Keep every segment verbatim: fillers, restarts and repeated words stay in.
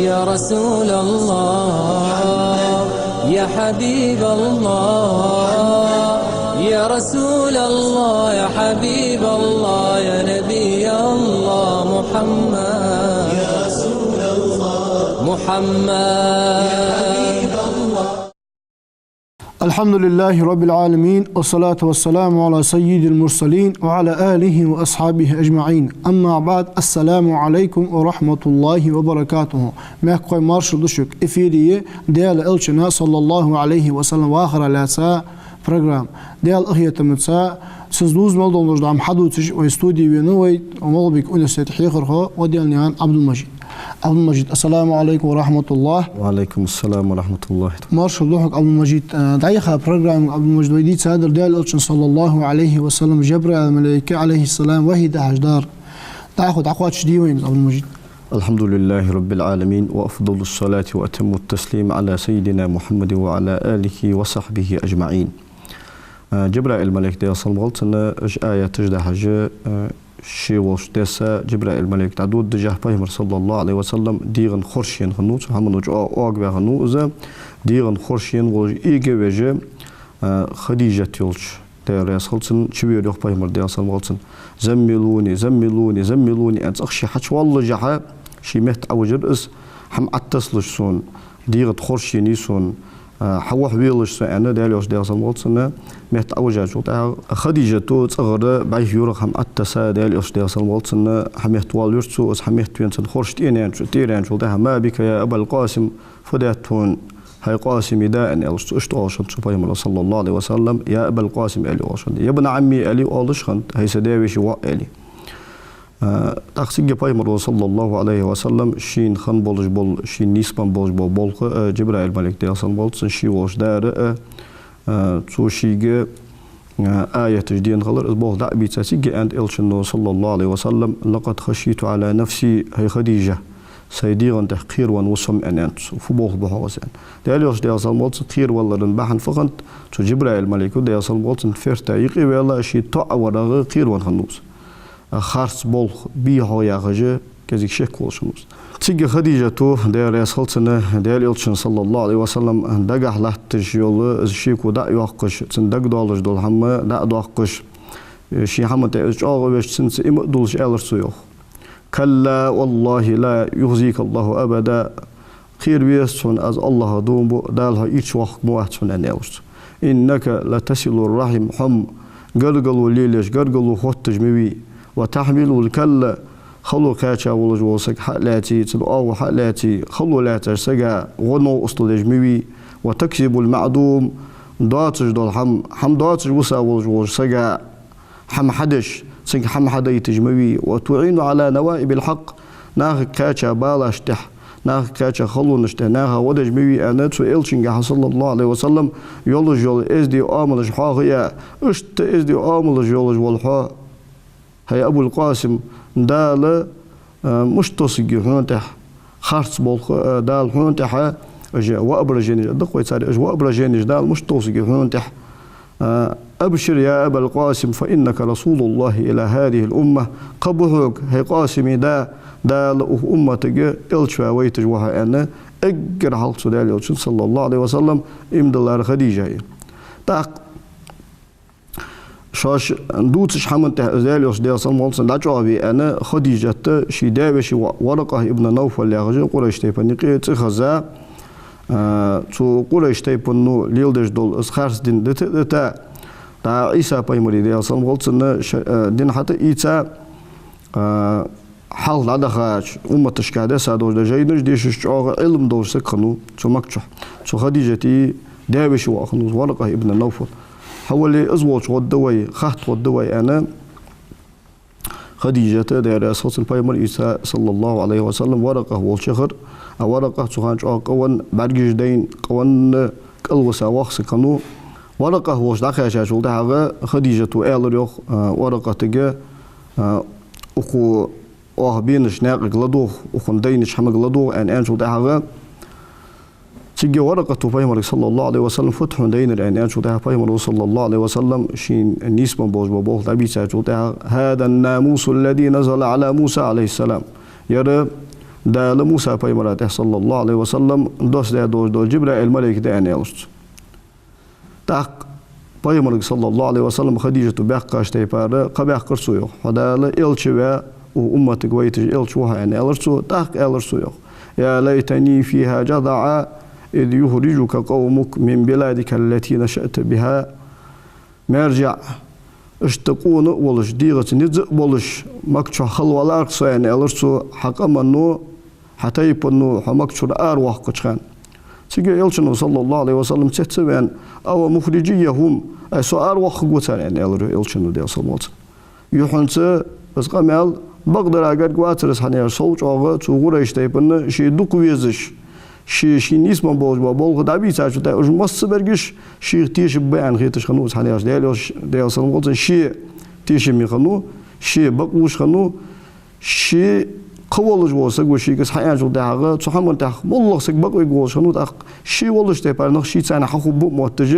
يا رسول الله، يا حبيب الله، يا رسول الله، يا حبيب الله، يا نبي الله محمد. يا رسول الله، محمد. يا حبيب الله. الحمد لله رب العالمين، والصلاة والسلام على سيد المرسلين وعلى آله وأصحابه أجمعين. أما بعد، السلام عليكم ورحمة الله وبركاته. Мехкахой, маршал да шуга. Эфире я Даьла Элчан, صلى الله عليه وسلم, вахара лаьца программа. Даьла къахетамца, цун дувзаш мел долаш дола хӀама хьадувцаш вай студе венав вай МагӀалбика университета хьехархо Ваделнаькъан Ӏабдул-Мажид. Ӏабдул-Мажид, السلام عليكم ورحمة الله. وعليكم السلام ورحمة الله. Маршал да хьога, Ӏабдул-Мажид. Э, дӀаяхача программе, Ӏабдул-Мажид, вай дийцадар Даьла Элчан, صلى الله عليه وسلم, Джабраил малейка, عليه السلام, вахьи дахьаш дар. ДӀахо дӀакхоачашде вайна, Ӏабдул-Мажид. الحمد لله رب العالمين، وأفضل الصلاة وأتم التسليم على سيدنا محمد وعلى آله وصحبه أجمعين. Э, Джабраил малейк, Даьла салам хилда цунна, уж аяташ дахьаш, э, ше волча деса Джабраил малейк дӀадоддаш, пайхамар, صلى الله عليه وسلم, дегӀа хорша ена хиннав, цу хӀамано чӀоагӀа оагаваь хиннав из, дегӀа хорша ена волаш, эгавеш, э, Хадижат йолча, Даьла раьза хилва цунна, чувера йоах пайхамар, Даьла салам хилда цунна: «زملوني، زملوني، زملوني», аьнна, цӀагӀа ше хьачувоаллашехьа, ший метта Ӏовижар из, хӀама Ӏотассалаш сона, дегӀа хорша енай сона, а, хьавоахавелаш со, аьнна, Даьла Элча, Даьла салам хилда цунна, метта Ӏовижачул тӀехьагӀа Хадижата цӀагӀара бӀайха юргӀа хӀама Ӏотесса, Даьла Элча, Даьла салам хилда цунна, хьаметта воалавир цо, из хьаметта венна цун хорша тӀаеннача, тӀаенначул тӀехьагӀа: «ما بك يا أبا القاسم؟ Фу даьд хьона, хӀай Къасима да?» аьнна, аьлча, цо иштта оалаш хиннад цу пайхамара, صلى الله عليه وسلم: «يا أبا القاسم», аьле оалаш хиннад. «يا ابن عمي», аьле оалаш хиннад, «хӀай са даь-веший воӀ», аьле. А, тӀаккха цига пайхамара, صلى الله عليه وسلم, шийна хинна болаш бола, шийна нийсбенна болаш бола болх, а, Джабраил малейк, Даьла салам хилда цунна, ше волча дара, а, а, цо шийга, а, аяташ денна хилар, из болх дӀа а бийца, цига аьннад Элчано, صلى الله عليه وسلم: «لقد خشيت على نفسي», хӀай Хадижа, сай дегӀа тӀа кхеравенна ва со-м, аьнна, аьннад цо. Фу болх ба хьогӀ из, аьнна. Даьла Элча, Даьла салам хилда цунна, кхеравалара бахьан фу хиннад? Цу Джабраил малейко, Даьла салам хилда цунна, ферта юкъе ваьнна, ший тоӀаварах кхеравенна хиннав из. Харц болх бий хьогӀ яхаш, кӀезига шек волаш хиннав из. Цига Хадижата, Даьла раьза хилва цунна, Даьла Элчан, صلى الله عليه وسلم, дагахьа латташ йола из шеко дӀа а йоаккхаш, цун дагадоалаш дола хӀама дӀа а доаккхаш, ший хӀаман тӀа из чӀоагӀа веш, цунца иман а дуллаш, аьлар цо, йоах: «كلا والله لا يخزيك الله أبدا». Кхераве аз хьона, аз АллахӀах дув буъ, Дала хьо ирчвоаккхаргвац хьона, аьнна, аьлар цо. «إنك لتصل الرحم», хьо-м гаргало лелаеш, гаргало хотташ ма вий. «وتحمل الكل», хало кхаьча волаш вола саг хьа а лаьций, цун оагӀув хьа а лаьций, хало лаьцача сага гӀо-новкъостал деш ма вий. «وتكسب المعدوم», доацаш дола хӀама, хӀама доацаш виса волаш волча сага хӀама хьадеш, цунга хӀама хьадайташ ма вий. «وتعين على نوائب الحق», нахага кхаьча балашта тӀа, нахага кхаьча халонашта тӀа наха гӀо деш ма вий, аьнна, цу Элчангахьа, صلى الله عليه وسلم, йолаш йола эздий оамалаш хьоахаяь, иштта эздий оамалаш йолаш вола хьо, хӀай Абул-Къасим, Дала, а, мишта тосаргья хьона тӀа харц болх, а, Дала хьона тӀа, уж воображенеш да-кх вай цар, уж воображенеш Дала мишта тосаргья хьона тӀа. А, «أبشر يا أبا القاسم، فإنك رسول الله إلى هذه الأمة». Кхаъ ба хьога, хӀай Къасима да, Дала укх умматага элча ваь вайташ ва хьо, аьнна, эггара хьалха цу Даьла Элчанна, صلى الله عليه وسلم, иман диллар Хадижайга. ТӀаккха шоаш дувцача хӀаман тӀа из Даьла Элча, Даьла салам хилда цунна, дӀачӀоагӀве аьнна, Хадижата ший даь-веший воӀ Варакъа ибн Навфал яхаш Къурайш тайпан юкъе цӀихеза, а, цу Къурайш тайпано леладеш дола из харц ди дита а дита, дӀа Ӏийса пайхамара, Даьла салам хилда цунна, ша-, а, ди хьатӀаийца, а, хьалха дӀадахача умматашка деса долаш дола жайнаш дешаш, чӀоагӀа Ӏилма долаш саг хиннав цу Макка чу. Цу Хадижата даь-веший воӀ хиннав из Варакъа ибн Навфал. Хьавола, из волча гӀоргда вай, хатта гӀоргда вай, аьнна, Хадижата, Даьла раьза хилва цунна, пайхамара ийца, صلى الله عليه وسلم, Варакъа волча яхар. А Варакъа цу хана чӀоагӀа къавенна, бӀаргаш дайна, къавенна, кӀалвиса воаккха саг хиннав. Варакъа волча дӀакхаьчачул тӀехьагӀа Хадижата аьлар, йоах, а, Варакъатага, а, укх оаха бенача наькъага ладувгӀа, укхун дайнача хӀамага ладувгӀа, аьнна, аьнначул тӀехьагӀа, цига Варакъата пайхамарга, صلى الله عليه وسلم, фуд хьона дайнар, аьнна, аьнначул тӀехьагӀа, пайхамара, صلى الله عليه وسلم, шийна нийсбенна болаш бола болх дӀабийцачул тӀехьагӀа: «هذا الناموس الذي نزل على موسى عليه السلام». Ер Дала Муса пайхамара тӀа, саллаллахӀу Ӏалайхи ва саллам, доссадаь долаш дола Джабраил малайк да аьнна, аьлар цо. ТӀаккха пайхамарга, саллаллахӀу Ӏалайхи ва саллам, Хадижата баьккхача тайпара кхаъ баьккхар цо, йоах. Хьо Дала элча ваь, укх умматага вайташ элча ва хьо, аьнна, аьлар цо. ТӀаккха аьлар цо, йоах: «يا ليتني فيها جذعا إذ يخرجك قومك من بلادك التي نشأت بها مرجعا». Иштта къона а волаш, дегӀаца низ а болаш, Макка чу хила валара-кх со, аьнна, аьлар цо, хьа къамо, хьа тайпано хьо Макка чура аравоаккхача хана. Цига элчано, саллаллахӀу Ӏалайхи ва саллам, цецваьнна: «أو مخرجي هم؟ Ай, со аравоаккхаргва цар?» — аьнна, аьлар элчано, Даьла салам хилда цунна. Юххьанца из къамаьл бакъдар гарга вацар из, хӀана аьлча сов чӀоагӀа цу Къурайш тайпан ше дукха везаш, ше, ший нийсбенна болаш бола болх дӀабийцачул тӀехьагӀа уж массабараш шийх тешаргба аьнна хеташ хиннав из, хӀана аьлча Даьла элча, Даьла салам хилда цунна, ше тешаме хиннав, ше бакълувш хиннав, ше кхы волаш вола саг ва шийга из хьааьнначул тӀехьагӀа, цу хӀаман тӀехьа моллагӀа саг бакъвергволаш хиннав, тӀаккха ше волча тайпара нах шийца хьахургба а мотташ,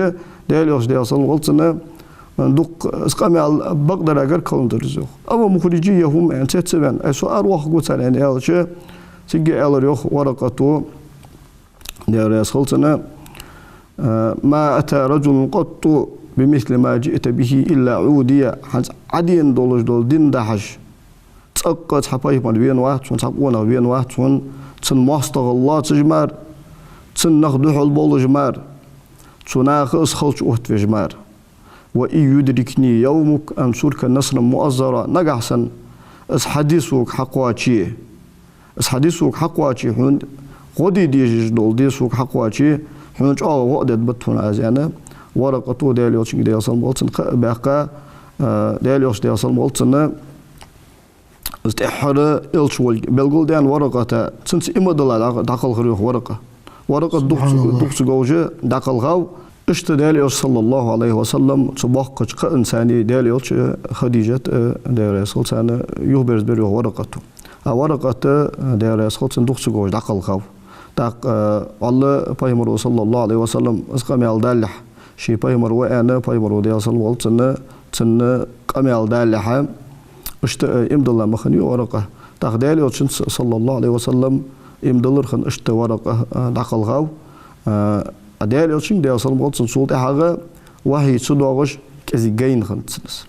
Даьла элча, Даьла салам хилда цунна, дукха из къамаьл бакъдар гарга хиннадар из, йоах. «أو مخرجي هم?» — аьнна, цецваьнна: «Ай, со аравоаккхаргва цар?» — аьнна аьлча, цига аьлар, йоах, Варакъата, Даьла раьза хилва цунна: «ما أتى رجل قط بمثل ما جئت به إلا عودي». ХӀанз Ӏадена долаш дола ди дахьаш цӀаккха цхьа пайхамар вена вац хьона, цхьа къонах вена вац хьона, цун моастагӀал лоацаш мара, цун нах духьал болаш мара, цу наха из халча оттавеш мара. «وإن يدركني يومك أنصرك نصرا مؤزرا». Нагахьа санна из хьа ди сога хьакхоаче, из хьа ди сога хьакхоаче, хьона гӀо де дезаш дола ди сога хьакхоаче, хьона чӀоагӀа гӀо а дергда хьона аз, аьнна, Варакъата Даьла элчанга, Даьла салам хилда цунна, кхаъ баьккха, а, Даьла элча, Даьла салам хилда цунна, из тӀеххьара элча волга белгалдаьнна Варакъата, цунца иман дилла дӀа-, дӀакхалхар, йоах, Варакъа. Варакъа дукха ц-, СубхьаналлахӀ. Дукха ца говш дӀакхалхав. Иштта Даьла элча, саллаллахӀу Ӏалайхи ва саллам, цу боккхача кхаъанца цхьана Даьла элча Хадижат, э, Даьла раьза хилва цунна, юхаберзабир, йоах, Варакъата. А Варакъата, э, Даьла раьза хилва цунна, дукха ца говш дӀакхалхав. ТӀаккха, э, валлахӀи, пайхамара, саллаллахӀу Ӏалайхи ва саллам, из къамаьл далехь, ше пайхамар ва аьнна, пайхамара, Даьла салам хилда цунна, цунна къамаьл далехьа, иштта, э, иман дилла ма хиннавий Варакъа. ТӀаккха Даьла элчанца, саллаллахӀу Ӏалайхи ва саллам, иман диллар хинна иштта Варакъа, э, дӀакхалхав. Э, а Даьла элчанга, Даьла салам хилда цунна, цул тӀехьагӀа вахьи ца доагӀаш кӀезига гайна хиннад цунна из.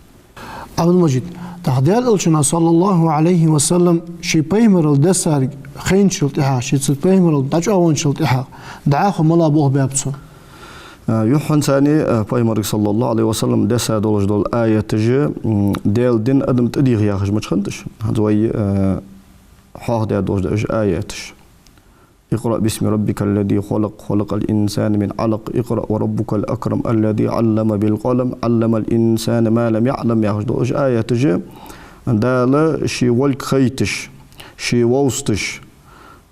Ӏабдул-Мажид, тӀаккха Даьла элчано, саллаллахӀу Ӏалайхи ва саллам, ший пайхамарал дессарг хайначул тӀехьагӀа, ше цу пайхамарал дӀачӀоагӀонначул тӀехьагӀа, дӀахо малагӀа болх баьб цо? А, юххьанца цхьана, а, пайхамарга, саллаллахӀу Ӏалайхи ва саллам, десса долаш дола аяташ, м, Даьла дин адам тӀадийха яхаш мича хиннад уж? ХӀанз вай, а, хьоахадаь долаш да уж аяташ. «اقرأ باسم ربك الذي خلق، خلق الإنسان من علق، اقرأ وربك الأكرم، الذي علم بالقلم، علم الإنسان ما لم يعلم», яхаш дола уж аяташ, Дала ший волга хайташ, ше вовзийташ,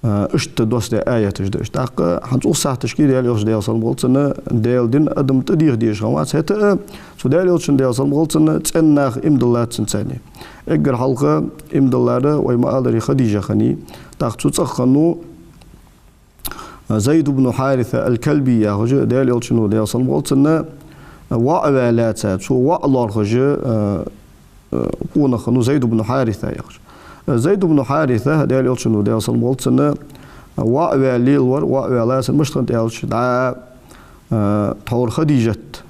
а, иштта доссадаь аяташ да уж. ТӀаккха хӀанз укх сахьаташка Даьла элча, Даьла салам хилда цунна, Даьла дин адам тӀадийха дезаш хиннавац. ХӀаьта а цу Даьла элчанна, Даьла салам хилда цунна, цӀен наха иман диллад цунца цхьана. Эггара хьалха иман диллар, вай ма аллара, Хадижа хиннай. ТӀаккха цу цӀагӀа хиннав Зайд ибн Хьариса аль-Калби яхаш, Даьла элчано, Даьла салам хилда цунна, воӀ ваь лаьца, цо воӀ лоархӀаш, а, а, къонах хиннав Зайд ибн Хьариса яхаш. Зайд ибн Хьариса, Даьла элчано, Даьла салам хилда цунна, воӀ ваь лелавар, воӀ ваь лаьца, мишта хиннад аьлча, дӀа, а, тхьовра Хадижат,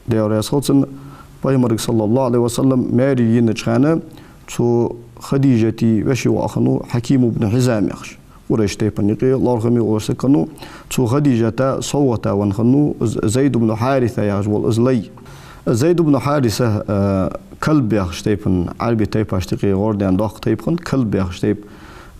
Даьла раьза хилва цунна, пайхамарга, саллаллахӀу Ӏалайхи ва саллам, маьре енача хана, цу Хадижата веший воӀ хиннав Хьаким ибн Хьизам яхаш. Къурайш тайпан юкъе лоархӀаме волаш саг хиннав, цу Хадижата совгӀата венна хиннав З-, Зайд ибн Хьариса яхаш вола из лай. Зайд ибн Хьариса, а, Калб яхача тайпан, Ӏарбий тайпашта юкъе гӀордаьнна доккха тайпа хиннад, Калб яхача тайпа.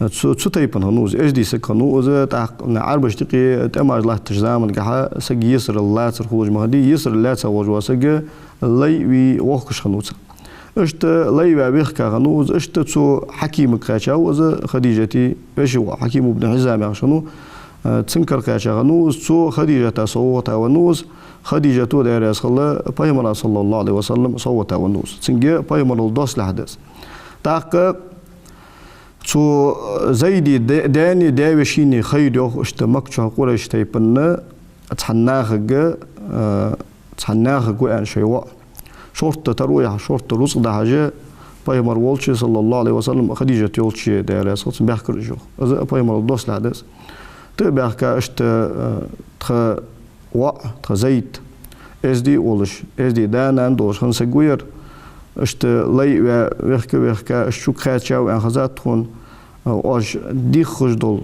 Цу, цу тайпан хиннав из, эздий саг хиннав из, тӀаккха Ӏарбашта юкъе тӀемаш латтача замангахьа саг есарал лацар хулаш ма хиннадий, есарал лаьца волаш вола саг лай ве вохкаш хиннав цо. Иштта лай ваь вехка хиннав из, иштта цу Хьакимага кхаьчав из, Хадижата веший воӀ, Хьаким ибн Хьизам яхаш хиннав, а, цун кара кхаьча хиннав из, цо Хадижата совгӀата веннав из, Хадижата, Даьла раьза хилва, пайхамара, саллаллахӀу Ӏалайхи ва саллам, совгӀата веннав из. Цунга пайхамарал доссалехь да из. ТӀаккха цу Зайда даь-, даьна, даь-вешийна хайра, йоах, иштта Макка чу Къурайш тайпан цхьан нахага, а, цхьан нахага ва аьнна шоай воӀ. Шортта таро яхьаш, шортта рузкъа дахьаш, Пайхамар волча, саллаллахӀу Ӏалайхи ва саллам, Хадижат йолча, Даьла раьза хилва цунна, баьхкар уж, йоах. Из а пайхамара доссалехь да из. ТӀа а баьхка, иштта, э, тха воӀ, тха Зайд, эздий а волаш, эздий да-нана долаш хинна саг ва ер. Иштта лай а ваь, вехка-вехка, иштта чу кхаьчав аьнна хезад тхона, э, оаш дийххаш дола,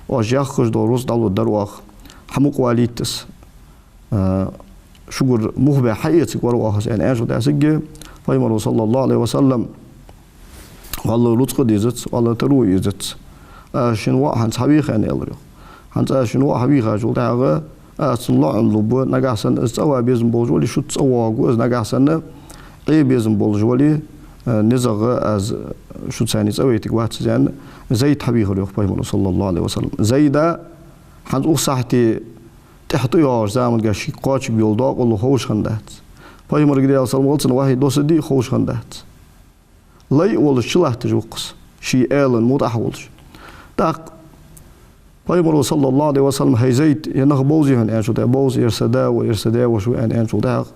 оаш яххаш дола рузкъа дӀалургдар оаха. Хьа мукъа валийта из. А, шугара мух баь хьаэцаргвар оаха из, аьнна, аьнначул тӀехьагӀа, Пайхамара, саллаллахӀу Ӏалайхи ва саллам, валлахӀи, рузкъа дезац, валлахӀи, таро езац. Аз шун воӀ хӀанз хьавийха, аьнна, аьлар, йоах. ХӀанз аз шун воӀ хьавийхачул тӀехьагӀа, аз цунна лоӀам лургба, нагахьа санна из цӀавала безам болаш вале, шуца цӀавоагӀаргва из, нагахьа санна Ӏе безам болаш вале, а, низагӀа аз шуца цхьана цӀавайтаргвац из, аьнна, Зайд хьавийхар, йоах, Пайхамара, саллаллахӀу Ӏалайхи ва саллам. Зайда хӀанз укх сахьте тӀехьа тӀайоагӀача заманга шийга кхоачаргйола доакъалу ховш хиннадац. Пайхамарга, Даьла салам хилда цунна, вахьи доссаде а ховш хиннадац. Лай а волаш, чулатташ ва-кх из, ший аьлан мутӀахьа волаш. ТӀаккха Пайхамара, саллаллахӀу Ӏалайхи ва саллам: «ХӀай Зайд, е нах бовзий хьона?» — аьнначул тӀехьагӀа, «Бовз, ер са да ва, ер са даь-воша ва», — аьнна, аьнначул тӀехьагӀа,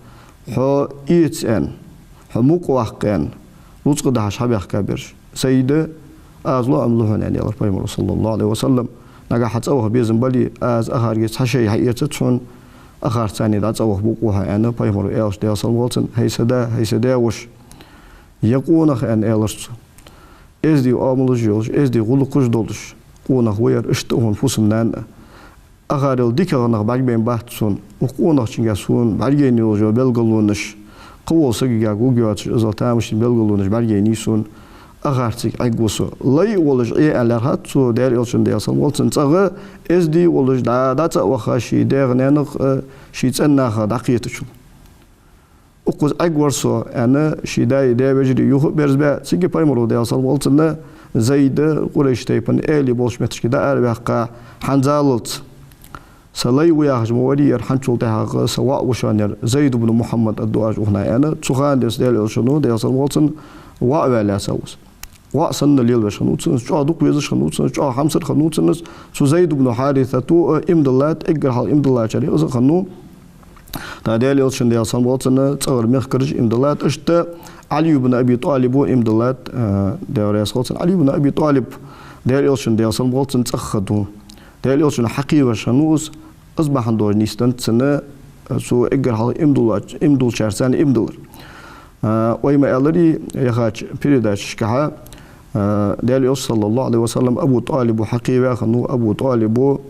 «Хьо эца, — аьнна, — хьо мукъаваккха, — аьнна, — рузкъа дахьаш хьабаьхка бераш». «Зайд, аз лоӀам лу хьона, — аьнна, аьлар Пайхамара, саллаллахӀу Ӏалайхи ва саллам, — нагахьа хьа цӀаваха безам бале, аз ахаргеца цхьа шай хьаэцац хьона, ахарца цхьана дӀа цӀаваха букъ ва хьо», — аьнна, Пайхамара аьлча, Даьла салам хилда цунна: «ХӀай са да, хӀай са даь-воша, е къонах, — аьнна, аьлар цо, — эздий оамалаш йолаш, эздий гӀулакхаш долаш къонах ва ер, иштта а хьона фусам-нана а. Ахарел дикагӀа нах бӀаргабайнабац сона, укх къонахчунга сона бӀаргаяйна йолаш йола белгалонаш, кхыволча сагага гургйоацаш, иззал тамашийна белгалонаш бӀаргаяйнай сона, ахарцига Ӏергва со». Лай а волаш, Ӏе аьнна лаьрхӀад цо, Даьла Элчан, Даьла салам хилда цунна, цӀагӀа, эздий волаш, дӀа, дӀа цӀа а ваха, ший даьх-наьнах а, ший цӀен нахах дӀакхетачул. «Укхаза Ӏергвар со, — аьнна, ший даи даь-вежарий юха а берзабаь, цига Пайхамара, Даьла салам хилда цунна, Зайд Къурайш тайпан аьлий болча метташка дӀаараваьккха, хӀанзалца са лай ва яхаш ма варий ер, хӀанзчул тӀехьагӀа са воӀ ва шоана ер, Зайд ибн Мухьаммад аргда оаш укханах», — аьнна, цу хана денз Даьла Элчано, Даьла салам хилда цунна, воӀ ваь лаьцав из. ВоӀ санна лелавеш хиннав цунна из, чӀоагӀа дукха везаш хиннав цунна из, чӀоагӀа хьамсара хиннав цунна из. Цу Зайд ибн Хьарисата а иман диллад, эггара хьалха иман диллачарех из а хиннав. ТӀаккха Даьла Элчан, Даьла салам хилда цунна, цӀагӀара мехкараш а иман диллад. Иштта Ӏали ибн Аби ТӀалиба а иман диллад, а, Даьла раьза хилва цунна. Ӏали ибн Аби ТӀалиб Даьла Элчан, Даьла салам хилда цунна, цӀагӀа хиннав. Даьла Элчано хьакхийвеш хиннав из, из бахьан долаш нийсденнад цунна, цу эггара хьалха иман дуллач-, иман дуллачарца цхьана иман диллар. А, вай ма аьларий, яхача передачашкахьа, а, Даьла Элча, саллаллахӀу Ӏалайхи ва саллам, Абу ТӀалиба хьакхийваь хиннав, Абу ТӀалиб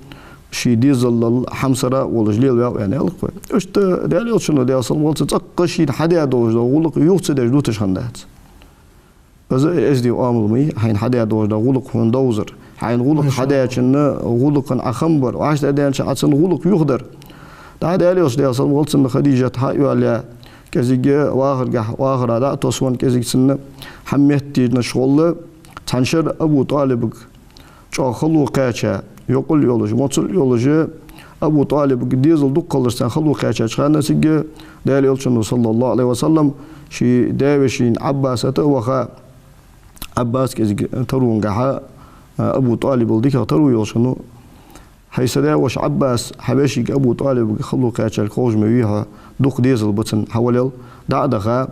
ший дезалал хьамсара волаш лелаваьв, аьнна, аьлар-кх вай. Иштта Даьла Элчано, Даьла салам хилда цунна, цӀаккха шийна хьадаь долаш дола гӀулакх юха ца деш дуташ хиннадац. Из а эздий оамал ма йий, хьайна хьадаь долаш дола гӀулакх хьона довзар, хьайна гӀулакх хьадаьчун гӀулакхах Ӏа хам бар, вӀаштӀехьадаьннача Ӏа цун гӀулакх юхадар. ТӀаккха Даьла Элча, Даьла салам хилда цунна, Хадижат хьа а йоалаяь, кӀезига вахаргахьа, вахара дӀа а тосвенна, кӀезига цунна хӀама меттадеш гӀолла, цхьан шера Абу ТӀалибага чӀоагӀа хало кхаьча, йокъал йолаш, моцал йолаш, Абу ТӀалибага дезал дукха хиларца цхьана хало кхаьчача хана, цига Даьла Элчано, саллаллахӀу Ӏалайхи ва саллам, ший даь-вешийна Ӏаббаса тӀа а ваха, Ӏаббас кӀезига тарон гахьа, а, Абу ТӀалибал дикагӀа таро йолаш хиннав. «ХӀай са даь-воша Ӏаббас, хьа вешийга Абу ТӀалибага хало кхаьчар ховш ма вий хьо, дукха дезал ба цун, хьавалал, дӀа а даха,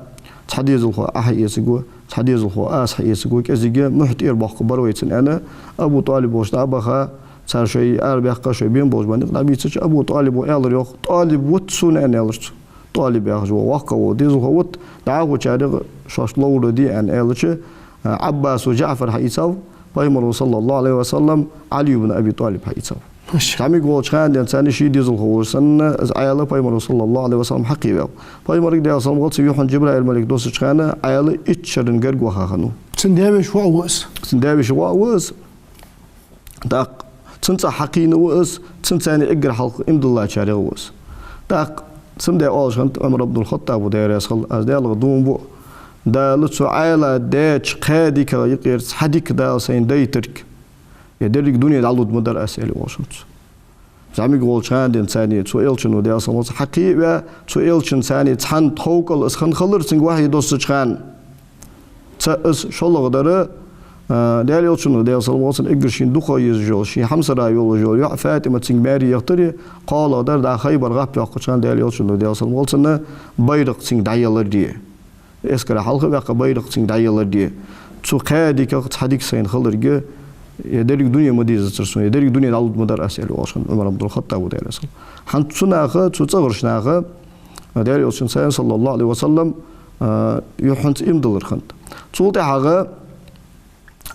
цхьа дезалхо Ӏа хьаэцаргва, цхьа дезалхо аз хьаэцаргва, кӀезига мухь тӀера боаккхаргбар вай цун», — аьнна, Абу ТӀалиб волча дӀа а баха, цар шоай арабаьккха, шоай бен болаш бола никъ дӀабийцача, Абу ТӀалиба аьлар, йоах: «ТӀалиб вац сона», — аьнна, аьлар цо. ТӀалиб яхаш вола воккха вола дезалхо вац, дӀахо царех шоашта ловр де, аьнна, аьлча, Ӏаббаса ДжаӀфар хьаийцав, Пайхамара, саллаллахӀу Ӏалайхи ва саллам, Ӏали ибн Аби ТӀалиб хьаийцав. Маша. ЗӀамига волча хана денз царна ший дезалхо волаш санна, из Ӏаьла Пайхамара, саллаллахӀу Ӏалайхи ва саллам, хьакхийваьв. Пайхамарга, Даьла салам хилда цунна, юххьанца Джабраил малайк доссача хана Ӏаьла итт шеран гарга ваха хиннав. Цун даь-веший воӀ ва из. Цун даь-веший воӀ ва из. ТӀаккха цун цӀагӀа хьакхийна ва из, цунца цхьана эггара хьалха иман диллачарех ва из. ТӀаккха цун даь оалаш хиннад Ӏумар ибн аль-ХаттӀаба, Даьла раьза хилва, аз Даьлах дув буъ, Дала цу Ӏаьла даьча кхаь дикагӀа юкъера цхьа дика Дала сайна дайтарг, е деррига дуне дӀалургда ма дар аз, аьле оалаш хиннад цо. ЗӀамига волча хана денз царна цу Элчано, Даьла салам хилда цунна, хьакхийа а ваь, цу Элчанца цхьана цхьан тховкӀал из хинна хилар цунга вахьи доссача хана. Цаӏ из, шоллагӀа дар, а, Даьла Элчано, Даьла салам хилда цунна, эггара шийна дукха езаш йола, ший хьамсара йолаш йола йоӀ ФатӀима цунга маьре яхийтар, кхоалагӀа дар, дӀа ХайбаргӀап йоаккхача хана Даьла Элчано, Даьла салам хилда цунна, байракх цунга дӀаелар. эскара хьалха а ваьккха, байракх цунга дӀаеллар де. Цу кхаь диках цхьа дика сайна хиларга, е деррига дуне ма дезацар сона, е деррига дуне дӀалургда ма дар аз, аьлар, йоах хиннад Ӏумар ибн Хаттаба, Даьла раьза хилва. ХӀанз цу наха, цу цӀагӀарча наха, Даьла Элчан сайна, саллаллахӀу Ӏалайхи ва саллам, а, юххьанца иман диллар хиннад. Цул тӀехьагӀа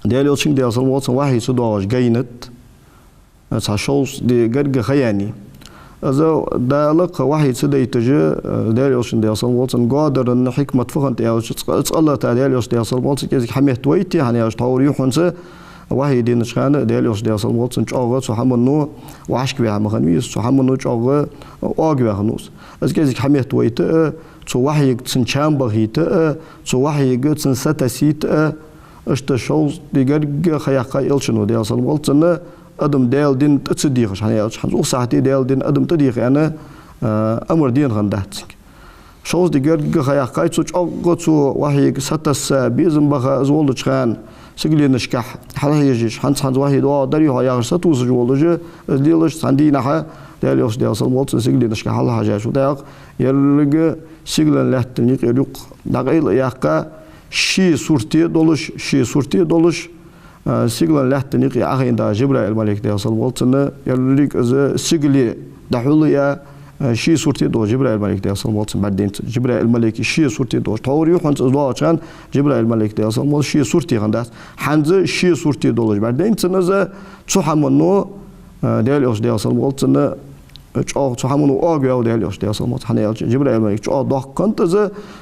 Даьла Элчанга, Даьла салам хилда цунна, вахьи ца доагӀаш гайнад цхьа шовзткъа ди гаргга ха яьннай. Из Дала кхы вахьи ца дайташ, Даьла Элчанна, Даьла салам хилда цунна, гоадаран хьикмат фу хиннад аьлча, цкъа-, цкъа-латта Даьла Элча, Даьла салам хилда цунна, кӀезига хьаметтавайта, хӀана аьлча тхьовра юххьанца вахьи денача хана Даьла Элча, Даьла салам хилда цунна, чӀоагӀа цу хӀамано вӀашка ваьха ма хиннавий из, цу хӀамано чӀоагӀа оагаваь хиннав из. Из кӀезига хьаметтавайта а, цу вахьига цун чам бахийта а, цу вахьига цун са тасийта а, иштта шовзткъа ди гаргга ха яьккхай Элчано, Даьла салам хилда цунна, адам Даьла дина тӀа ца дехаш, хӀана аьлча, хӀанз укх сахьате Даьла дина адам тӀадеха аьнна, а, амар дена хиннадац цунга. Шовзткъа ди гаргга ха яьккхай цо, чӀоагӀа цу вахьига сатасса, безам баха из волча хана, сигаленашкахьа хьалхьежаш, хӀанз-хӀанз вахьи доагӀаргдарий хьона яхаш сатувсаш волаш, из лелаш цхьан дийнахьа Даьла Элча, Даьла салам хилда цунна, сигаленашка хьалхьежачул тӀехьагӀа, еррига сигален лаьттан юкъера юкъ дӀакъайла а яьккха, ший сурте долаш, ший сурте долаш, а, сигален лаьттан юкъе Ӏохайна да Жибраил малайк, Даьла салам хилда цунна, еррига из сигале дӀахьулъяь, а, ший сурте долаш Жибраил малайк, Даьла салам хилда цунна, бӀаргадайнад цунна. Жибраил малайк ший сурте долаш, тхьовра юххьанца из доагӀача хана Жибраил малайк, Даьла салам хилда цунна, ший сурте хиннадац. ХӀанз ший сурте долаш бӀаргадайнад цунна из, цу хӀамано, а, Даьла Элча, Даьла салам хилда цунна, чӀоагӀа цу хӀамано оагаваьв Даьла Элча, Даьла салам хилда цунна, хӀана аьлча Жибраил малайк чӀоагӀа доккха хиннад из,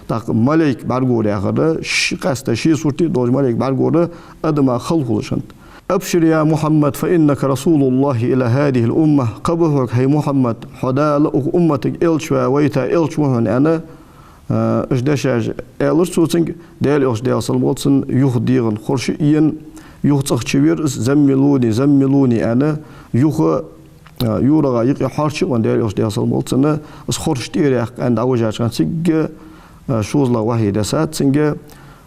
тӀаккха малайк бӀаргагур яхар, ш-, къаьстта ший сурте долаш малайк бӀаргагур адама хала хулаш хиннад. «أبشر يا محمد فإنك رسول الله إلى هذه الأمة». Кхаъ ба хьога, хӀай Мухьаммад, хьо Дала укх умматага элча ваь вайта элча ва хьона, аьнна, а, уж дешаш аьлар цо цунга. Даьла Элча, Даьла салам хилда цунна, юха дегӀан хорша а ена, юха цӀагӀа чувир из, «زملوني، زملوني», аьнна, юха, а, юрагӀа юкъе хьоарча а венна, Даьла Элча, Даьла салам хилда цунна, из хорша тӀера яьккха аьнна дӀавижача хана, цига, а, шозлагӀа вахьи дессад цунга,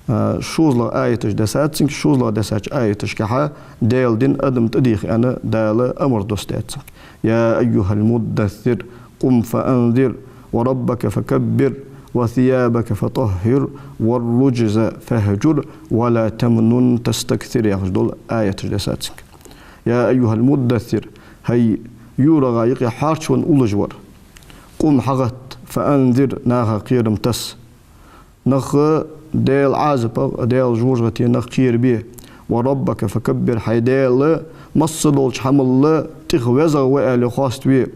а, шозлагӀа аяташ дессад цунга, шозлагӀа дессача аяташкахьа Даьла дина адам тӀадеха аьнна Дала амар доссадаьд цунга. «يا أيها المدثر، قم فأنذر، وربك فكبر، وثيابك فطهر، والرجز فاهجر، ولا تمنن تستكثر», яхаш дола аяташ дессад цунга. «يا أيها المدثر», хӀай юрагӀа юкъе хьоарчавенна уллаш вар, «قم», хьагӀатта, «فأنذر», наха кхерам тасса. Нах Даьла Ӏазапах, Даьла жожагӀатенах кхерабе. «وربك فكبر», хьай Даьла массадолча хӀамал тӀех везагӀа ва аьле хоаставе.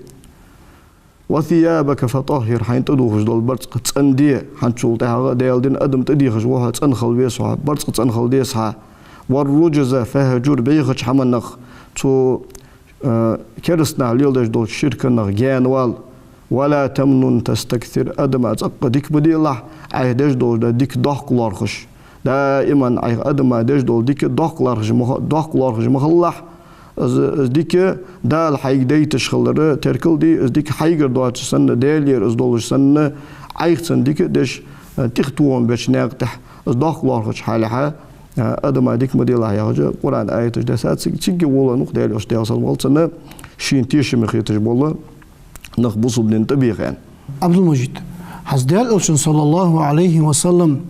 «وثيابك فطهر», хьайна тӀадувхаш дола барзкъа цӀенде, хӀанзчул тӀехьагӀа Даьла дина адам тӀадехаш ва хьо, цӀена хила веза хьо, барзкъа цӀена хила деза хьа. «والرجز فاهجر», бӀехача хӀаманах, цу, а, кераста наха леладеш долча ширканах гаьнавала. «ولا تمنن تستكثر», адама цӀаккха дика ма делахь, Ӏайха деш дола дика доккха лоархӀаш. Даиман Ӏайха адама деш дола дика доккха лоархӀаш ма хи-, доккха лоархӀаш ма хилалахь. Из, из дика Дала хьайга дайташ хилар теркал де, из дика хьайгара доацаш санна, Даьлагара из долаш санна, Ӏайха цунна дика а деш, тӀехтохам беча наькъа тӀа из доккха лоархӀача хьалехьа, а, адама дика ма делахь яхаш, Къуръан аяташ дессад цунга, цига гӀолла нух Даьла Элча, Даьла салам хилда цунна, шийна тешаме хеташ бола нах бусалба дина тӀабеха аьнна. Абдулмажид, хӀанз Даьла Элчанна, саллаллахӀу Ӏалайхи ва саллам,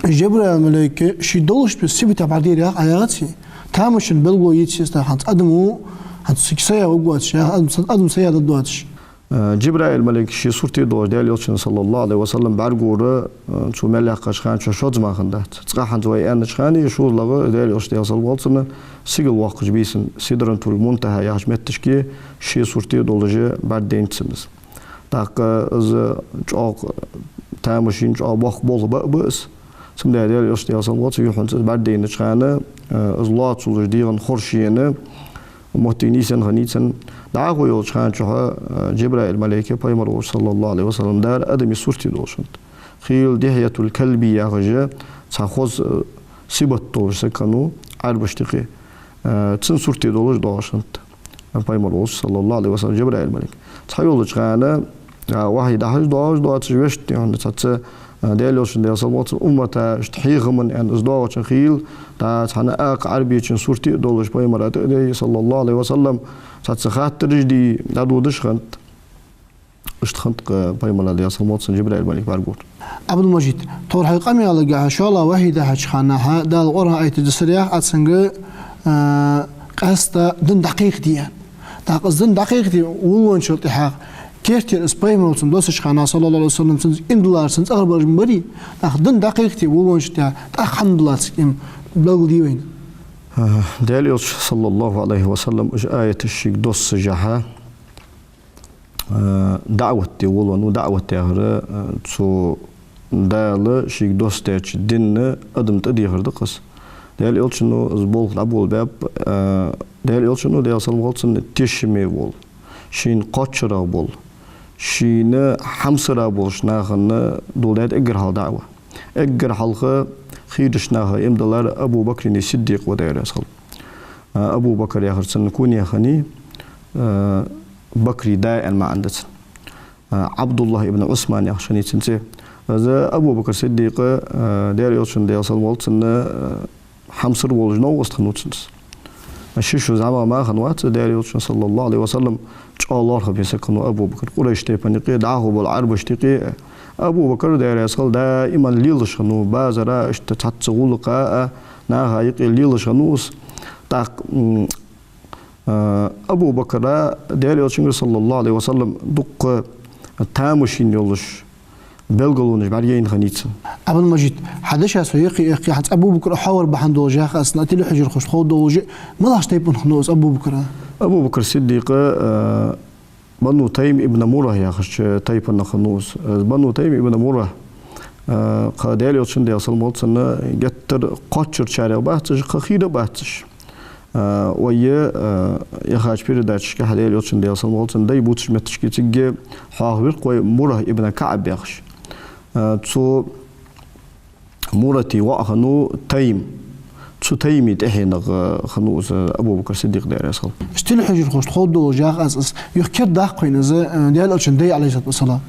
Жабраил малайка ший долаш бе сибатех бӀаргадайра яха Ӏа яхаций, тамашийна белгало йиций из, хӀанз адам, хӀанз цига сая ваг воацаш, я адам, адам сая дад воацаш. Э, Жабраил малайк ший сурте долаш Даьла Элчанна, саллаллахӀу Ӏалайхи ва саллам, бӀаргагур, э, цо мел яьккхача хана чу шозза мара хиннадац. Цкъа хӀанз вай аьннача хана, шозлагӀа Даьла Элча, Даьла салам хилда цунна, сигалвоаккхаш бийсан Сидратул Мунтахьа яхача метташка ший сурте долаш бӀаргадайнад цунна из. ТӀаккха из чӀоагӀа тамашийна, чӀоагӀа боккха болх ба а ба из. Цудухьа Даьла Элча, Даьла салам хилда цунна, юххьанца из бӀаргадайнача хана, э, из лоацалуш дегӀан хорша ена, моттиг нийсъенна хиннай цунна. ДӀахо йолча хана чухь, э, Жабраил малайк пайхамар волча, саллаллахӀу Ӏалайхи ва саллам, дара адамий сурте долаш хиннад. Хийла Дихьятул Калби яхаш цхьа хоза, э, сибат долаш саг хиннав Ӏарбашта юкъе. Э, цун сурте долаш доагӀаш хиннад пайхамар волча, саллаллахӀу Ӏалайхи ва саллам, Жабраил малайк. Цхьайолча хана, а, вахьи дӀахьош доагӀаш доацаш вешта, хӀана аьлча цхьацца, а, Даьла Элчан, Даьла салам хилда цунна, уммата иштта хьехаман аьнна из доагӀача хана хийла, дӀа цхьан акха Ӏарбечун сурте долаш пайхамара тӀа а дайя, саллаллахӀу Ӏалайхи ва саллам, цхьацца хаттараш дийя дӀадодаш хиннад. Иштта хиннад-кх Пайхамара, Даьла салам хилда цунна, Жабраил малайк бӀаргагуш. Ӏабдул-Мажид, тхьовра хьай къамаьлагахьа, шоллагӀа вахьий дахьача хана, Даьла Къуръан аяташ дессарах, Ӏа цунга, а, къаьстта дин дӀакхайкаде аьнна. ТӀаккха из дин дӀакхайкаде волавенначул тӀехьагӀа, керттера из Пайхамар волча цунна доссача хана, саллаллахӀу Ӏалайхи ва саллам, цунца иман диллар, цун цӀагӀара бараш ма барий, тӀаккха дин дӀакхайкаде волавенначул тӀехьагӀа, тӀаккха хӀана диллад цунга иман, белгалде вайна. А, Даьла Элча, саллаллахӀу Ӏалайхи ва саллам, уж аяташ шийга доссашехьа, а, даӀват де волавеннав, даӀват яхар, а, цу Дала шийга доссадаьча дина адам тӀадехар да-кх из. Даьла Элчано из болх дӀаболабаьб, а, Даьла Элчано, Даьла салам хилда цунна, тешаме вола, шийна кхоачарагӀа бола, шийна хьамсарагӀа болча нахана доладаьд эггара хьалха даӀва. Эггара хьалха хийрача наха иман диллар Абу Бакр Сиддикъ ва, Даьла раьза хилва. А, Абу Бакр яхар цун кунья хиннай, а, Бакри да аьнна маӀан да цун. А, Ӏабдуллахь ибн Ӏусман яхаш хиннай цун цӀи. Из Абу Бакр Сиддикъ, а, Даьла Элчан, Даьла салам хилда цунна, а, хьамсара волаш новкъост хиннав цунца. Ши шу зӀамагӀа мара хиннавац Даьла Элчан, саллаллахӀу Ӏалайхи ва саллам, чӀоагӀа лоархӀаме саг хиннав Абу Бакр. Къурайш тайпан юкъе, дӀахо бола Ӏарбашта юкъе Абу Бакр, Даьла раьза хилва, даим лелаш хиннав, базара, иштта цхьацца гӀулакха а, наха юкъе лелаш хиннав из. ТӀаккха, м, а, Абу Бакра Даьла Элчангара, саллаллахӀу Ӏалайхи ва саллам, дукха тамашийна йолаш белгалонаш бӀаргаяйна хиннай цун. Ӏабдул-Мажид, хьа деша со яхе, яхе, хӀанз Абу Бакр хьавар бахьан долаш яхаш, аз цун телехьежархошта ховргдолаш, малагӀча тайпан хиннав из Абу Бакр? Абу Бакр Сиддикъ, а, Бану Тайм ибн Муррахь яхача тайпанах хиннав из. Из Бану Тайм ибн Муррахь, а, кхы Даьла Элчан, Даьла салам хилда цунна, геттара кхоачарчарех бац уж, кхы хийра а бац уж. А, вай, а, яхача передачашка, Даьла Элчан, Даьла салам хилда цунна, дай бувцача моттигашка цига хьоахавир-кх вай Муррахь ибн КаӀб яхаш. А, цу Муррата воӀ хиннав Тайм. Цу Тайма тӀехьенах, а, хиннав из Абу Бакр Сиддикъ, Даьла раьза хилва. Аз телехьежархошта ховргдолаш яхаш, аз, аз юха керда даккха вайна из, а, Даьла Элчан дай, Ӏалайхи ссалату вассалам.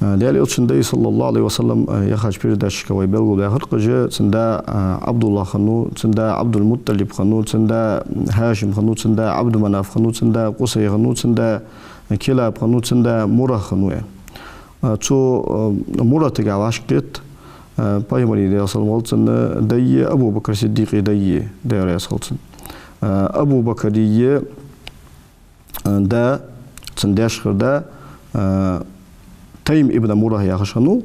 А, Даьла Элчан дай, саллаллахӀу Ӏалайхи ва саллам, а, яхача передачашка вай белгалбаьхар-кх уж, цун да, а, Ӏабдуллахь хиннав, цун да Ӏабдул-МутӀалиб хиннав, цун да ХӀашим хиннав, цун да Ӏабду-Манаф хиннав, цун да Къусай хиннав, цун да Килаб хиннав, цун да Муррахь хиннав, аьнна. А, цу, а, Мурратагахьа вӀашагӀкхет, а, Пайхамара, Даьла салам хилда цунна, дай, Абу Бакр Сиддикъа дай, Даьла раьза хилва цунна. А, Абу Бакра, а, да, цун даьшхара да, а, Тайм ибн Муррахь яхаш хиннав.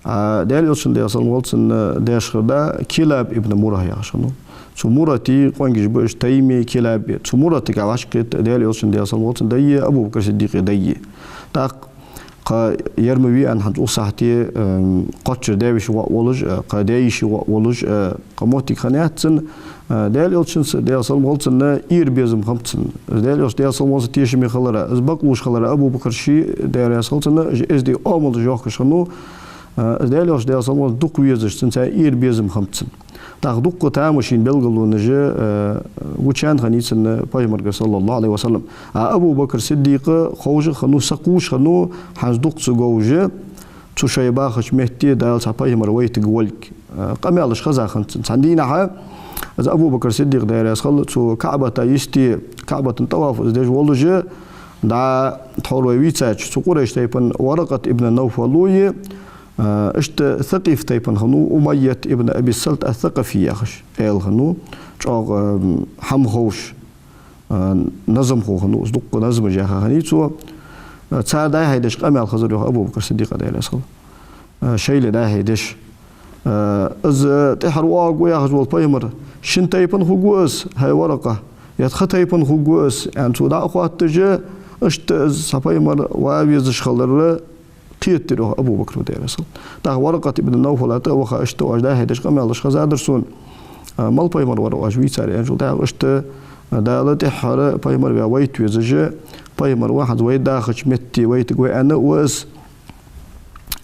А, Даьла Элчан, Даьла салам хилда цунна, даьшхара да Килаб ибн Муррахь яхаш хиннав. Цу Муррата къонгаш ба уж, Тайма, Килаба. Цу Мурратагахьа вӀашагӀкхет Даьла Элчан, Даьла салам хилда цунна, дай, Абу Бакр Сиддикъа дай. ТӀаккха кхы ер ма вий аьнна, хӀанз укх сахьате, эм, кхоачара даь-веший воӀ волаш, э, кхы даь-йиший воӀ волаш, э, кхы моттиг хиннаяц цун, э, Даьла Элчанца, Даьла салам хилда цунна, ира безам хиннаб цун. Даьла Элча, Даьла салам хилда цунна, тешаме хилар, из бакълувш хилар, Абу Бакр ше, Даьла раьза хилва цунна, уж эздий оамалаш йоахкаш хиннав, э, Даьла Элча, Даьла салам хилда цунна, дукха везаш, цунца ира безам хиннаб цун. ТӀаккха дукха тамашийна белгалонаш, э, гучаяьнна хиннай цунна Пайхамарагара, саллаллахӀу Ӏалайхи ва саллам. А Абу Бакр Сиддикъ ховш а хиннав, сакхувш а хиннав, хӀанз дукха ца говш, цу шоай бахача метте Дала цхьа пайхамар вайтаргволга, э, къамаьлаш хеза хиннад цун. Цхьан дийнахьа из Абу Бакр Сиддикъ, Даьла раьза хилва, цу КаӀбата йисте, КаӀбатан тӀаваф из деш волаш, дӀа тхьовра вай вийцача, цу Къурайш тайпан Варакъат ибн Навфалои, а, иштта Сакъиф тайпан хиннав Умайят ибн Аби Салт ас-Сакъафи яхаш, аьла хиннав, чӀоагӀа, м, хӀама ховш, а, назамхо хиннав, из дукха назмаш яха хиннай цо. А, цар дӀай-хьай деш къамаьл хезар йоах Абу Бакр Сиддикъа, Даьла раьза хилва. А, шоайла дӀай-хьай деш. А, из тӀехьара воагӀаргва яхаш вола пайхамар шин тайпан хургва из, хӀай Варакъа, е тха тайпан хургва из, аьнна, цо дӀа а хоатташ, иштта из цхьа пайхамар вала везаш хилар кхетадир йоах Абу Бакра, Даьла раьза хилва. ТӀаккха Варакъат ибн Навфала тӀа а ваха, иштта оаш дӀай-хьай деш къамаьлаш хезадар сона. А, мала пайхамар вар оаш вийцар, аьнначул тӀехьагӀа, иштта Дала тӀеххьара пайхамар ваь вайта везаш, пайхамар ва хӀанз вай дахача метте вайтаргва аьнна ва из,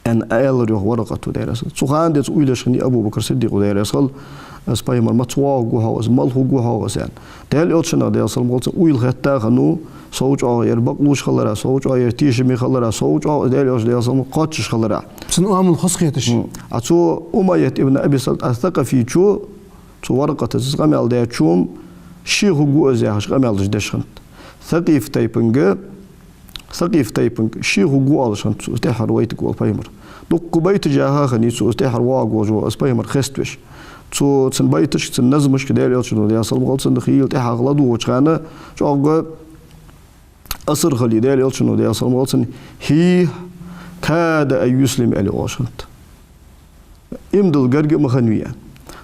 аьнна, аьлар йоах Варакъата, Даьла раьза хилва. Цу хана денз уйлаш хиннай Абу Бакр Сиддикъа, Даьла раьза хилва, из пайхамар маца воагӀаргва хьогӀ из, мала хургва хьогӀ из, аьнна. Даьла Элчанах, Даьла салам хилда цунна, уйла хетта хиннав, сов чӀоагӀа ер бакълувш хиларах, сов чӀоагӀа ер тешаме хиларах, сов чӀоагӀа Даьла Элча, Даьла салам хилда цунна, кхоачаш хиларах. Цун оамал хоза хеташ. М. А цу Умайят ибн Аби Салт ас-Сакъафичо, цу Варакъатаца къамаьл даьчо-м, ше хургва из яхаш къамаьлаш деш хиннад. Сакъиф тайпанга Сакъиф тайпанга ше хургва оалаш хиннад цо, из тӀехьара вайтаргвола пайхамар. Дукха байташ яха хиннай цо, из тӀехьара воагӀаш вола из пайхамар хеставеш. Цо, цун байташка, цун назмашка, Даьла Элчано, Даьла салам хилда цунна, хийла тӀехьагӀа ладувгӀача хана, чӀоагӀа асар хиле, Даьла Элчано, Даьла салам хилда цунна, хӀийхьа, «كاد أن يسلم», аьле оалаш хиннад. Иман дилла гарга а ма хиннавий аьнна.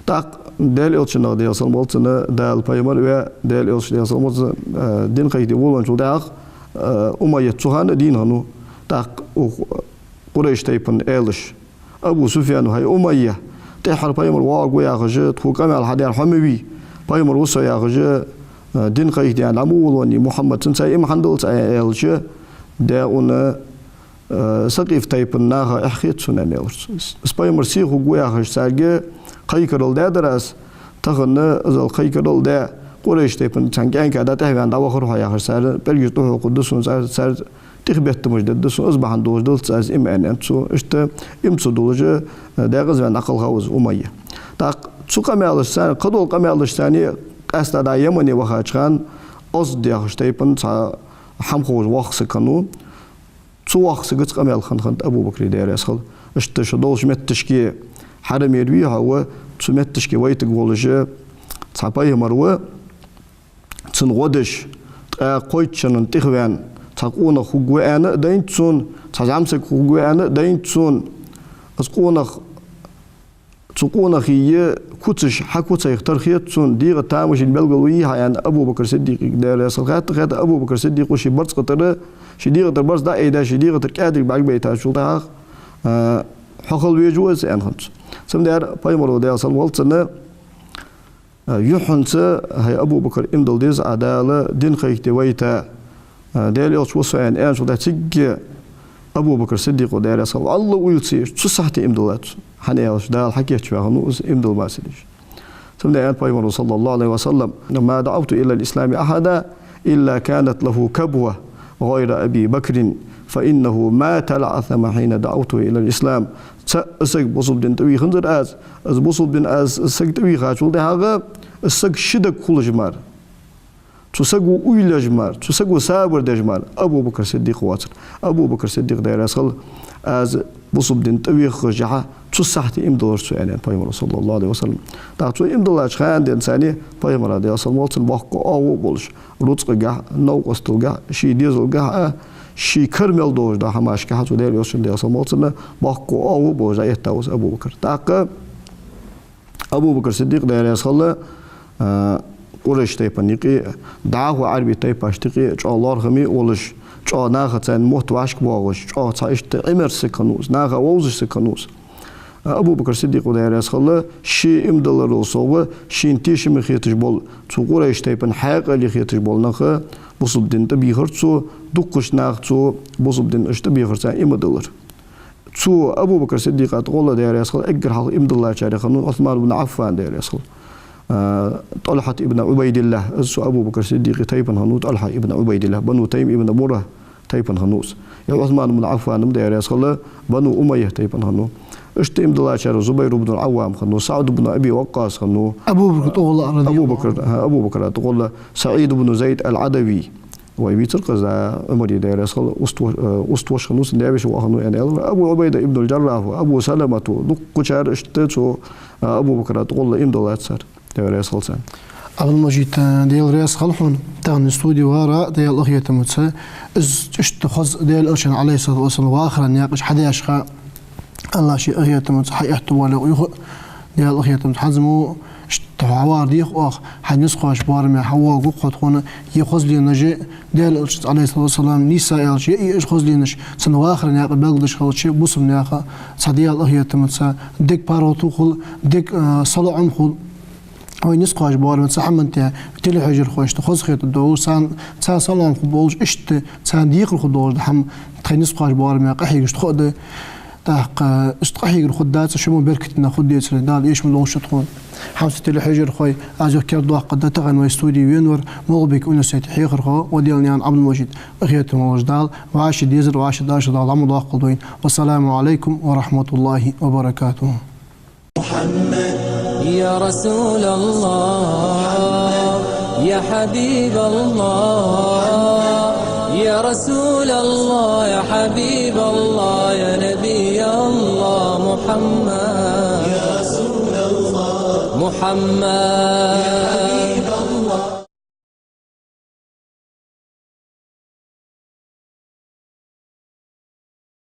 ТӀаккха Даьла Элчанах, Даьла салам хилда цунна, Дала пайхамар ваь, Даьла Элча, Даьла салам хилда цунна, э, дин кхайкаде волавенначул тӀехьагӀа, э, Умайя цу хана а дийна хиннав. ТӀаккха укх Къурайш тайпан аьлча, Абу Суфьяна: «ХӀай Умайя, тӀехьара пайхамар воагӀаргва яхаш тхога къамаьл хьадаьр хьо ма вий, пайхамар ва со яхаш, э, дин кхайкаде дӀа ма волавеннавий Мухьаммад, цунца иман хӀана диллац Ӏа?» аьлча, даьӀунна, э, Сакъиф тайпан наха эхь хет сона, аьнна, аьлар цо. Из пайхамар се хургва яхаш царга кхайкарал даьдар аз, тахан из кхайкарал даь, Къурайш тайпан цхьан кӀаьнка да тӀехьаваьнна дӀавахар хьо яхаш, цар пӀелгаш тӀахьокхаргда сона, цар, цар тӀехбеттамаш дергда сона, из бахьан долаш диллац аз иман, аьннад цо. Иштта иман ца дуллаш, э, декъаза ваьнна дӀакхелхав из Умайя. ТӀаккха цу къамаьлашца, кхыдола къамаьлашца къаьстта дӀа Ямане вахача хана Азд яхаш тайпан цхьа хӀама ховш воккха саг хиннав. Цу воккхача сагаца къамаьл хинна хиннад Абу Бакра, Даьла раьза хилва. Иштта шо долча метташка, хьарамера вий хьо ва, цу метташка вайтаргволаш цхьа пайхамар ва, цунна гӀо деш, ткъаь кхойтта шера тӀехваьнна цхьа къонах хургва аьнна а дайнад цунна, цхьа зӀамсаг хургва аьнна а дайнад цунна. Из къонах, цу къонахий куцаш хьакуцайха тара хет цунна, дегӀа тамашийна белгало йий хьа аьнна, Абу Бакр Сиддикъага, Даьла раьза хилва, хаьттад, хаьттад Абу Бакр Сиддикъо ший барзкъа тӀара, ший дегӀа тӀара барзкъа дӀаайдаь, ший дегӀа тӀара кӀаьдерг бӀаргабайтачул тӀехьагӀа, э, хьо хила везаш ва из, аьнна хиннад цо. Цудухьа пайхамаро, Даьла салам хилда цунна, э, юххьанца: «ХӀай Абу Бакр, иман дилла деза Ӏа, Дала дин кхайкаде вайта, э, Даьла Элча ва со», аьнна, аьнначул тӀехьагӀа цига Абу Бакр Сиддикъо, Даьла раьза хилва, вӀалла уйла ца еш, цу сахьате иман диллад цо. ХӀана аьлча, Дала хьакийчваь хиннав из иман дилла мара ца деш. Цудухьа аьннад пайхамаро, صلى الله عليه وسلم: «ما دعوت إلى الإسلام أحدا إلا كانت له كبوة غير أبي بكر، فإنه ما تلعثم حين دعوته إلى الإسلام». Цхьа а саг бусалба дина тӀавийханзар аз, из бусалба дина аз саг тӀавийхачул тӀехьагӀа, из саг ши даг хулаш мара, цу саго уйла еш мара, цу саго сабар деш мара Абу Бакр Сиддикъ воацар. Абу Бакр Сиддикъ, Даьла раьза хилва, аз бусалба дина тӀавехаш хьа, цу сахьате иман диллар цо, аьннад пайхамаро, صلى الله عليه وسلم. ТӀаккха цо иман диллача хана денз цунна пайхамара, Даьла салам хилда цунна, боккха оагӀув болаш, рузкъагахьа, новкъосталгахьа, ший дезалгахьа, ший кара мел долаш дола хӀамашкахьа цу Даьла Элчана, Даьла салам хилда цунна, боккха оагӀув болаш дӀаэттав из Абу Бакр. ТӀаккха Абу Бакр Сиддикъ, Даьла раьза хилва, а, Къурайш тайпан юкъе, дӀахо Ӏарбий тайпашта юкъе чӀоагӀа лоархӀаме а волаш, чӀоагӀа нахаца цхьана мотт вӀашка боагӀаш, чӀоагӀа цхьа иштта Ӏимерза саг хиннав из, наха вовзаш саг хиннав из. Абу Бакр Сиддикъо, Даьла раьза хилва, ше иман дилларал совгӀа, шийна тешаме хеташ бола, цу Къурайш тайпан хьаькъале хеташ бола нах бусалба дина тӀабийхар цо, дуккхача наха цо бусалба дина иштта тӀабийхар, царна иман диллар. Цу Абу Бакр Сиддикъа тӀагӀолла, Даьла раьза хилва, эггара хьалха иман диллачарех хиннав Ӏусман ибн Ӏаффан, Даьла раьза хилва. А, ТӀалхьат ибн Ӏубайдиллахь, из цу Абу Бакр Сиддикъа тайпан хиннав, ТӀалхьа ибн Ӏубайдиллахь, Бану Тайм ибн Мурра тайпан хиннав из. Е Ӏусман ибн Ӏаффан-м, Даьла раьза хилва, Бану Умайя тайпан хиннав. Иштта иман диллачарех Зубайр ибн Ӏаввам хиннав, СаӀд ибн Аби Ваккъас хиннав. Абу Бакр тӀагӀолла, Абу Бакр, хӀа, Абу Бакра тӀагӀолла СаӀид ибн Зайд ал-Ӏадави. Вай вийцар-кх из, Ӏумара, Даьла раьза хилва, уст-, э, уст-воша хиннав цун, даь-веший воӀ хиннав аьнна аьлар. Абу Ӏубайда ибн ал-Джаррахь, Абу Саламата, дуккхачар иштта цу, э, Абу Бакра тӀагӀолла иман диллад цар. Даьла раьза хилва царна. Ӏабдул-Мажид, э, Даьла раьза хилва хьона, тахан студе вар, Даьла къахетамца. Из иштта хоза Даьла Элчан, عليه الصلاة والسلام, вахара наькъаш хьадеш ха, АллахӀа ший къахетамца хьаэттавоалайо юха а, Даьла къахетамца, хӀанз мо иштта хьо вар дийхад оаха, хьай низ кхоачаш боараме хьавоагӀаргва-кх хьо тхона, е хозленаш, Даьла Элчанца, عليه الصلاة والسلام, нийсса аьлча, е из хозленаш, цун вахара наькъа белгалдеш хилча, бусалба наха цхьа, Даьла къахетамца, дег паргӀато хул, дег, э, салоӀам хул. Вай низ кхоачаш боараме цхьа хӀаман тӀа телехьежархошта хоза хетаргдолаш, царна, царна салоӀам хургболаш, иштта царна декхар хургдолаш да хӀама, тхай низ кхоачаш боараме къахьегаш тхо а да. ТӀаккха иштта къахьегар хургдац, шо мо беркате нах хургдецаре, Дала эшам долаш да тхона. ХӀанз телехьежархой, аз юха кердадоаккхаргда тахан вай студе венавар МагӀалбика университета хьехархо Ваделанаькъан Ӏабдул-Мажид, къахетам болаш Дала, вӀаший дезар, вӀаший дашар Дала Ӏамадоаккхалда вайна. والسلام عليكم ورحمة الله وبركاته. محمد. يا رسول الله، يا حبيب الله، يا رسول الله. حبيب الله يا نبي الله محمد، يا رسول الله محمد، يا حبيب